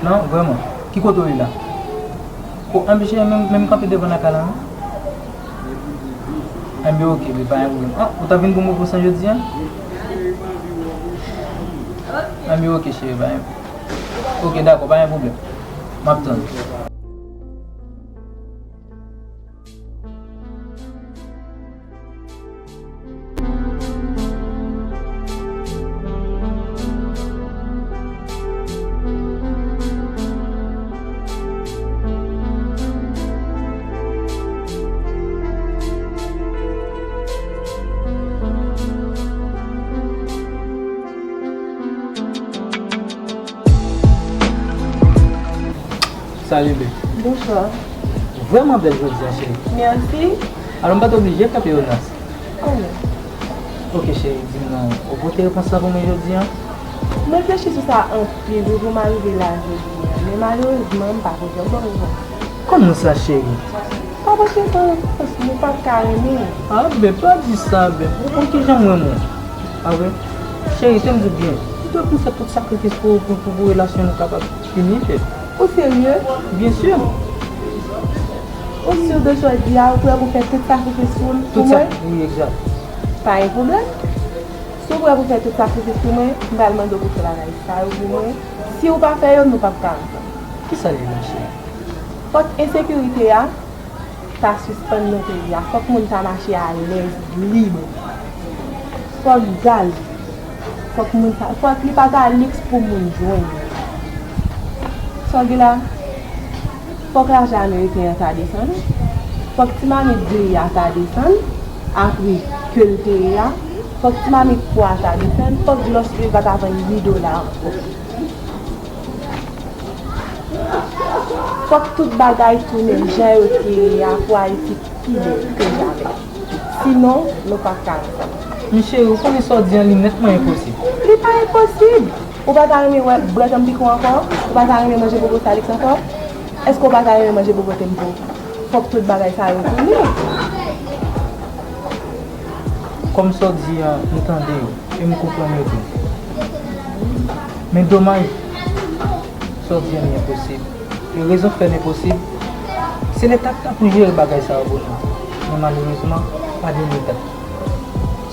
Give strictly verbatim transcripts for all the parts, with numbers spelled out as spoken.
Non, vrèman. Ki kote w ye la? O, anben cheri, menm, menm kanpe devan lakay la, non? Anben, oke, bebe, pa gen pwoblèm. Ah, ou t ap vin pou mwen pou san jodi a? Anben, oke, cheri, pa gen, oke, dakò, pa gen pwoblèm. M ap tann. Salut, babe. Bonsoir. Vrèman bèl jodi a, cheri. Mèsi. Alò, m pa t oblije frape Yonas. Oh non. Oke, cheri, di m non, ou pote repons la pou mwen jodi a? M reflechi sou sa anpil wi pou m arive la jodi a. Men malerezman, m pa ko janm ba w repons. Kòman sa, cheri? Pa pote repons, nou p ap ka renmen. Ah, babe, pa di sa, babe. Ou konn kijan m renmen w. Ah wi? Cheri, tande m di w byen. Ou dwe konn fè tout sakrifis pou, pou, pou, pou relasyon nou kapab ini, babe. Ou serye? Byen si. Ou si de jodi a, ou prè pou fè tout sakrifis pou, pou mwen? Tout sa, wi, egzat. Pa gen pwoblèm. Si w prè pou fè tout sakrifis pou mwen, m pral mande w pou fè bagay sa yo pou mwen. Si w pa fè yo, nou p ap ka ansanm. Kisa l ye, ma cheri? Fòk ensekirite a ta sispann nan peyi a. Fòk moun ta mache alèz, lib. Fòk gaz, fòk moun ta, fòk li pa ta liks pou moun jwenn. Sa w di la, fòk lajan ameriken an ta desann. Fòk ti mamit diri a ta desann a pri ke l te ye a. Fòk ti mamit pwa a ta desann. Fòk glòs iv la ta vann uit dola ankò. Fòk tout bagay tounen jan yo te ye a pou Ayiti pi bèl ke jamè. Sinon, nou p ap ka ansanm. Men cheri, ou konnen sa w di an, li nètman enposib. Li pa enposib! Ou pa ta renmen wè bwè janm pike w ankò? Ou pa ta renmen manje bobo Salix ankò? Èske w pa ta renmen manje bobo Tempo? Fòk tout bagay sa yo tounen. Kòm sa w di an, m tande yo. E m konprann yo tou. Men domaj, sa w di an li enposib. E rezon k fè l enposib, se Leta k ta pou jere bagay sa yo pou nou. Men malerezman, pa gen Leta.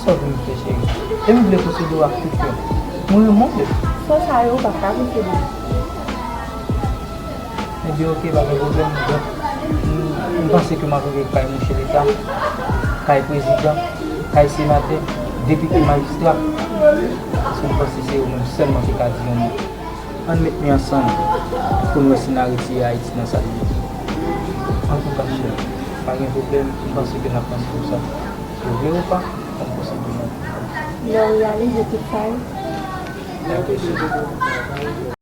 Sa w vle m fè, cheri? E m vle posede w ak tout kè m. Mwen renmen w, baby. San sa yo, ou p ap ka posede m. Ebyen, oke, pa gen pwoblèm. Donk, m, m panse ke m ap rive kay mouche Leta, kay prezidan, kay senatè, depite, majistra. Paske m panse se yo menm sèlman ki ka di yon mo. Ann met men ansanm pou n wè si n a retire Ayiti nan sa l ye. Antouka, cheri, pa gen pwoblèm, m panse ke n ap panse pou sa. Ou vle ou pa, kòm konsèy pou mwen. Lè w reyalize tout sa yo. Dakò, cheri.